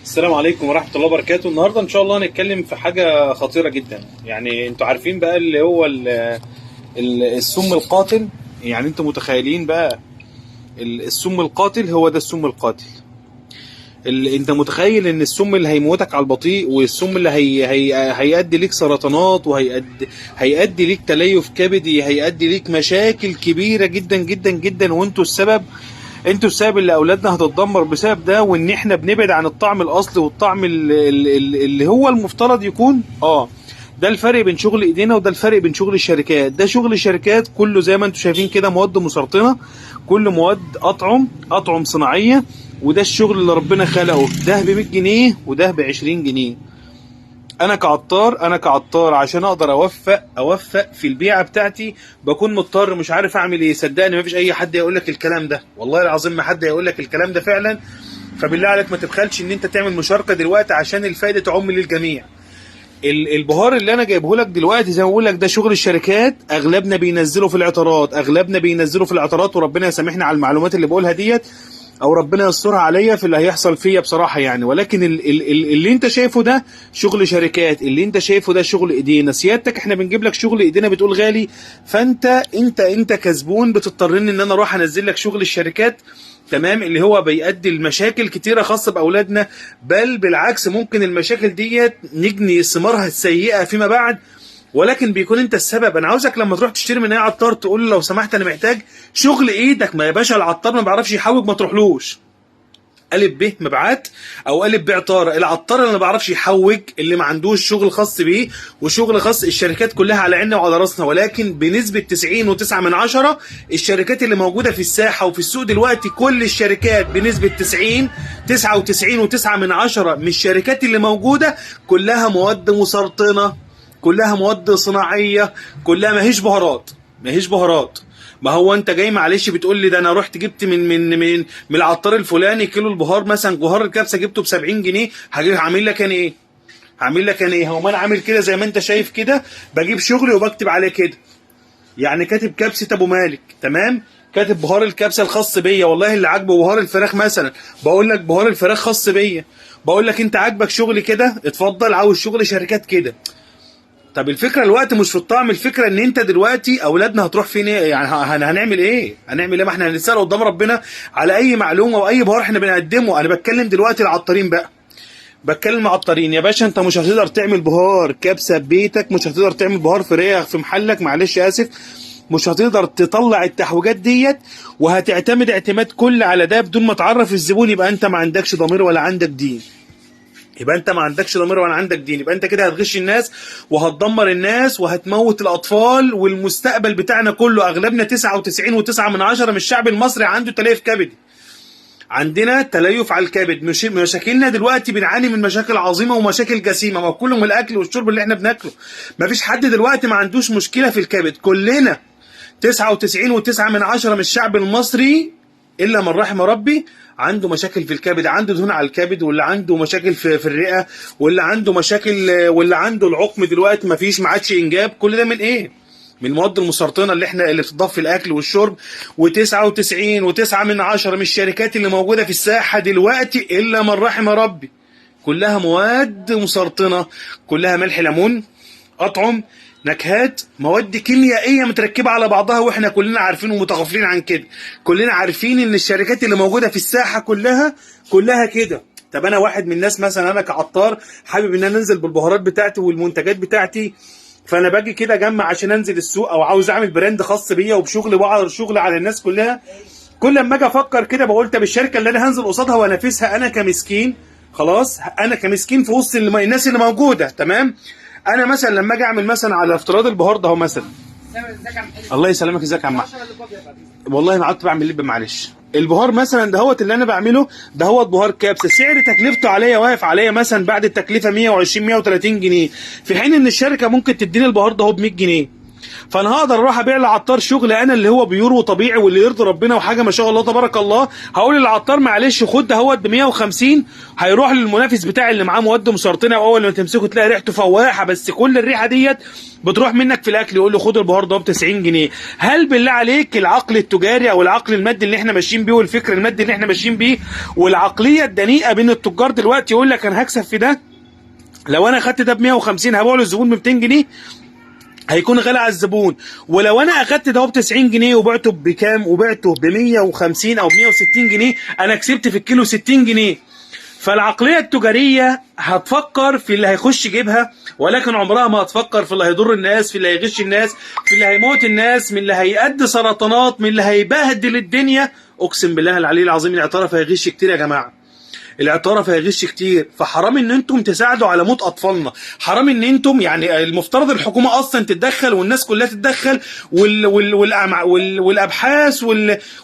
السلام عليكم ورحمة الله وبركاته. النهاردة إن شاء الله هنتكلم في حاجة خطيرة جدا. يعني انتوا عارفين بقى اللي هو السم القاتل. يعني انتوا متخيلين بقى السم القاتل، هو ده السم القاتل. انت متخيل ان السم اللي هيموتك على البطيء، والسم اللي هي هي هيؤدي ليك سرطانات، وهيؤدي ليك تليف كبدي، هيؤدي ليك مشاكل كبيرة جدا جدا جدا، وانتوا السبب. انتوا السبب اللي اولادنا هتتدمر بسبب ده، وان احنا بنبعد عن الطعم الاصلي والطعم اللي هو المفترض يكون. ده الفرق بين شغل ايدينا وده الفرق بين شغل الشركات. ده شغل الشركات كله زي ما انتوا شايفين كده، مواد مسرطنه، كل مواد اطعم صناعية. وده الشغل اللي ربنا خلقه، ده ب 100 جنيه وده ب 20 جنيه. انا كعطار عشان اقدر اوفق في البيعة بتاعتي بكون مضطر، مش عارف اعمل ايه. صدقني مفيش اي حد يقول لك الكلام ده، والله العظيم ما حد يقول لك الكلام ده فعلا. فبالله عليك ما تبخلش ان انت تعمل مشاركة دلوقتي عشان الفائدة تعم للجميع. البهار اللي انا جايبه لك دلوقتي زي ما بقول لك ده شغل الشركات، اغلبنا بينزله في العطارات، اغلبنا بينزله في العطارات. وربنا يسامحنا على المعلومات اللي بقولها ديت، او ربنا يسترها عليا في اللي هيحصل فيا بصراحة يعني. ولكن اللي انت شايفه ده شغل شركات، اللي انت شايفه ده شغل ايدينا. سيادتك احنا بنجيب لك شغل ايدينا بتقول غالي، فانت انت انت كزبون بتضطرني ان انا اروح انزل لك شغل الشركات، تمام، اللي هو بيؤدي لمشاكل كتيرة خاصة باولادنا. بل بالعكس ممكن المشاكل ديت نجني ثمارها السيئة فيما بعد، ولكن بيكون انت السبب. انا عاوزك لما تروح تشتري من اي عطار تقول له لو سمحت انا محتاج شغل ايدك. ما يا باشا العطار ما بيعرفش يحوج، ما تروحلوش. الف ب مبيعات او الف ب عطاره. العطار اللي ما بيعرفش يحوج، اللي ما عندوش شغل خاص بيه وشغل خاص، الشركات كلها على عيننا وعلى راسنا، ولكن بنسبة 90.9 الشركات اللي موجودة في الساحة وفي السوق دلوقتي، كل الشركات بنسبة 99.9 من الشركات اللي موجودة كلها مواد مسرطنه، كلها مواد صناعية، كلها ما هيش بهارات، ما هيش بهارات. ما هو انت جاي معلش بتقول لي ده انا رحت جبت من من من من العطار الفلاني كيلو البهار مثلا، بهار الكبسه جبته ب 70 جنيه، هعمل لك انا ايه؟ هعمل لك انا ايه؟ هو ما انا عامل كده زي ما انت شايف كده، بجيب شغلي وبكتب عليه كده، يعني كاتب كبسة ابو مالك، تمام، كاتب بهار الكبسه الخاص بيا. والله اللي عاجبه بهار الفراخ مثلا، بقول لك بهار الفراخ خاص بيا، بقول لك انت عاجبك شغلي كده اتفضل، عاوز شغل شركات كده. طب الفكرة الوقت مش في الطعم، الفكرة ان انت دلوقتي اولادنا هتروح فين؟ ايه يعني هنعمل ايه؟ هنعمل ايه؟ ما احنا هنتسال قدام ربنا على اي معلومة واي بهار احنا بنقدمه. انا بتكلم دلوقتي العطارين بقى، بتكلم عطارين يا باشا. انت مش هتقدر تعمل بهار كبسة ببيتك، مش هتقدر تعمل بهار فراخ في محلك، معلش اسف، مش هتقدر تطلع التحويجات ديت، وهتعتمد اعتماد كل على ده بدون ما تعرف الزبون. يبقى انت ما عندكش ضمير ولا عندك دين، يبقى انت ما عندكش ضمير ولا عندك دين، يبقى انت كده هتغش الناس وهتدمر الناس وهتموت الاطفال والمستقبل بتاعنا كله. اغلبنا 99.9 من الشعب المصري عنده تليف كبدي، عندنا تليف على الكبد. مش مشاكلنا دلوقتي، بنعاني من مشاكل عظيمة ومشاكل جسيمة، ما كله من الاكل والشرب اللي احنا بناكله. مفيش حد دلوقتي ما عندوش مشكلة في الكبد، كلنا 99.9 من الشعب المصري الا من رحم ربي عنده مشاكل في الكبد، عنده دهون على الكبد، واللي عنده مشاكل في الرئة، واللي عنده مشاكل، واللي عنده العقم دلوقتي مفيش، ما عادش انجاب. كل ده من ايه؟ من المواد المسرطنه اللي بتضاف في الاكل والشرب. و99.9 من الشركات اللي موجودة في الساحة دلوقتي الا من رحم ربي كلها مواد مسرطنه، كلها ملح ليمون، اطعم، نكهات، مواد كيميائية متركبه على بعضها، واحنا كلنا عارفين ومتغافلين عن كده. كلنا عارفين ان الشركات اللي موجودة في الساحة كلها كده. طب انا واحد من الناس مثلا، انا كعطار حابب ان انا انزل بالبهارات بتاعتي والمنتجات بتاعتي، فانا باجي كده اجمع عشان انزل السوق، او عاوز اعمل brand خاص بيا وبشغل واعرض شغل على الناس كلها. كل لما اجي افكر كده بقول طب الشركة اللي انا هنزل قصادها وانافسها انا كمسكين، خلاص انا كمسكين في وسط الناس اللي موجودة، تمام. انا مثلا لما اجي اعمل مثلا على افتراض البهار ده اهو مثلا، الله يسلمك، ازيك يا عم، والله ما عدت بعمل لب معلش. البهار مثلا دهوت اللي انا بعمله دهوت بهار كبسة، سعر تكلفته عليا واقف عليا مثلا بعد التكلفة 120 130 جنيه، في حين ان الشركة ممكن تديني البهار ده ب 100 جنيه. فانا هقدر اروح ابيع لعطار شغل انا اللي هو pure وطبيعي واللي يرضي ربنا وحاجه ما شاء الله تبارك الله، هقول للعطار معلش خد دهوت ب 150، هيروح للمنافس بتاعي اللي معاه مواد مسرطنه، واول ما تمسكه تلاقي ريحته فواحه، بس كل الريحة ديت بتروح منك في الاكل، يقول له خد البهار ده ب 90 جنيه. هل بالله عليك العقل التجاري او العقل المادي اللي احنا ماشيين بيه والفكر المادي اللي احنا ماشيين بيه والعقلية الدنيئه بين التجار دلوقتي يقول لك انا هكسب في ده، لو انا خدت ده ب 150 هبيعه للزبون ب 200 جنيه هيكون غالي على الزبون، ولو انا اخدت ده ب 90 جنيه وبعته بكام؟ وبعته ب 150 او 160 جنيه، انا كسبت في الكيلو 60 جنيه. فالعقليه التجارية هتفكر في اللي هيخش جيبها، ولكن عمرها ما هتفكر في اللي هيضر الناس، في اللي هيغش الناس، في اللي هيموت الناس، من اللي هيأدي سرطانات، من اللي هيبهدل الدنيا. اقسم بالله العلي العظيم العطاره هيغش كتير يا جماعة، العطاره هيغش كتير. فحرام ان انتم تساعدوا على موت اطفالنا، حرام ان انتم يعني المفترض الحكومة اصلا تتدخل والناس كلها تتدخل والابحاث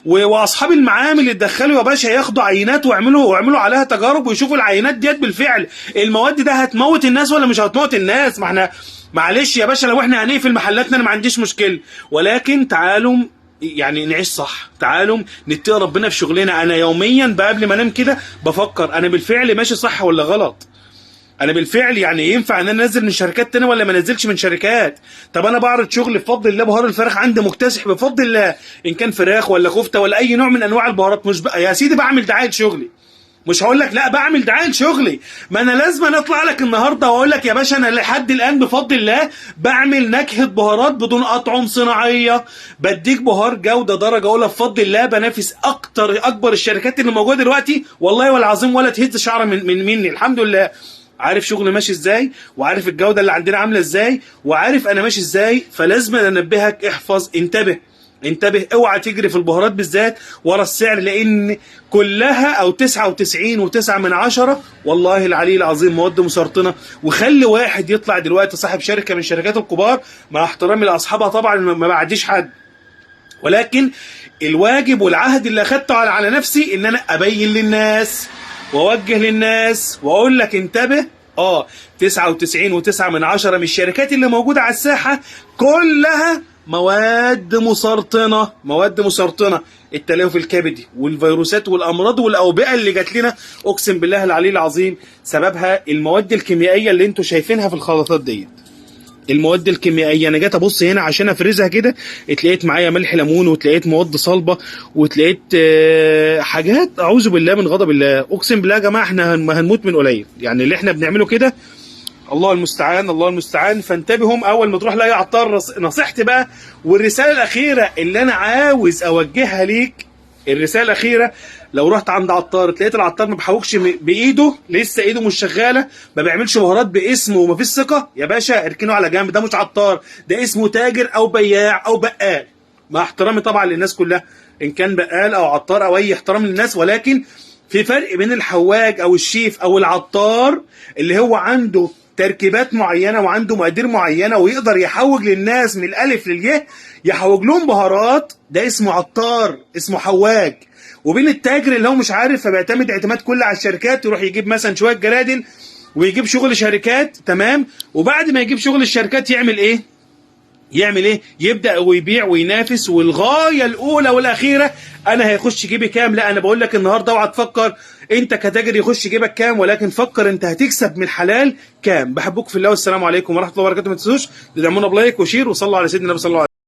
واصحاب المعامل يتدخلوا يا باشا، ياخدوا عينات ويعملوا عليها تجارب ويشوفوا العينات ديت بالفعل المواد ده هتموت الناس ولا مش هتموت الناس. ما احنا معلش يا باشا لو احنا هنقفل محلاتنا انا ما عنديش مشكلة، ولكن تعالوا يعني نعيش صح، تعالوا نتقي ربنا في شغلنا. انا يوميا قبل ما انام كده بفكر انا بالفعل ماشي صح ولا غلط، انا بالفعل يعني ينفع ان انا انزل من شركات تانية ولا ما انزلش من شركات. طب انا بعرض شغل بفضل الله بهار الفراخ عندي مكتسح بفضل الله، ان كان فراخ ولا كفته ولا اي نوع من انواع البهارات، مش بقى يا سيدي بعمل دعاية لشغلي، مش هقول لك لا بعمل دعاية لشغلي، ما انا لازم أنا اطلع لك النهارده واقول لك يا باشا انا لحد الان بفضل الله بعمل نكهة بهارات بدون اطعم صناعية، بديك بهار جوده درجه اولى بفضل الله، بنافس اكبر الشركات اللي موجودة دلوقتي والله والعظيم ولا تهز شعره من مني الحمد لله. عارف شغل ماشي ازاي، وعارف الجودة اللي عندنا عامله ازاي، وعارف انا ماشي ازاي. فلازم انبهك، احفظ، انتبه انتبه، اوعى تجري في البهارات بالذات ورا السعر، لان كلها او 99.9 والله العلي العظيم مواد مسرطنه. وخلي واحد يطلع دلوقتي صاحب شركة من شركات الكبار، مع احترامي لاصحابها طبعا ما بعديش حد، ولكن الواجب والعهد اللي اخدته على نفسي ان انا ابين للناس واوجه للناس واقول لك انتبه. 99.9 من الشركات اللي موجودة على الساحة كلها مواد مسرطنه، مواد مسرطنه، التليف الكبدي والفيروسات والامراض والاوبئه اللي جات لنا اقسم بالله العلي العظيم سببها المواد الكيميائية اللي انتوا شايفينها في الخلطات ديت. المواد الكيميائية انا جيت ابص هنا عشان افرزها كده، اتلقيت معايا ملح ليمون، وتلاقيت مواد صلبه، وتلاقيت حاجات اعوذ بالله من غضب الله. اقسم بالله يا جماعة احنا هنموت من قليل، يعني اللي احنا بنعمله كده الله المستعان الله المستعان. فانتبهوا اول ما تروح لاي عطار. نصيحتي بقى والرسالة الاخيرة اللي انا عاوز اوجهها ليك، الرسالة الاخيرة، لو رحت عند عطار تلاقيت العطار ما بيحوكش بايده، لسه ايده مش شغالة، ما بيعملش بهارات باسمه ومفيش ثقة، يا باشا اركنه على جنب، ده مش عطار، ده اسمه تاجر او بياع او بقال. مع احترامي طبعا للناس كلها ان كان بقال او عطار او اي احترام للناس، ولكن في فرق بين الحواج او الشيف او العطار اللي هو عنده تركيبات معينة وعنده مقادير معينة ويقدر يحوج للناس من الالف للياء، يحوج لهم بهارات، ده اسمه عطار، اسمه حواج. وبين التاجر اللي هو مش عارف فبيعتمد اعتماد كله على الشركات، يروح يجيب مثلا شوية جرادل ويجيب شغل شركات، تمام، وبعد ما يجيب شغل الشركات يعمل ايه؟ يعمل ايه؟ يبدا ويبيع وينافس، والغاية الاولى والاخيرة انا هيخش جيبي كام. لا، انا بقول لك النهارده اوعى تفكر انت كتاجر يخش جيبك كام، ولكن فكر انت هتكسب من الحلال كام. بحبكم في الله، والسلام عليكم ورحمة الله وبركاته. ما تنسوش تدعمونا ب like و share، وصلوا على سيدنا النبي صلى الله عليه وسلم.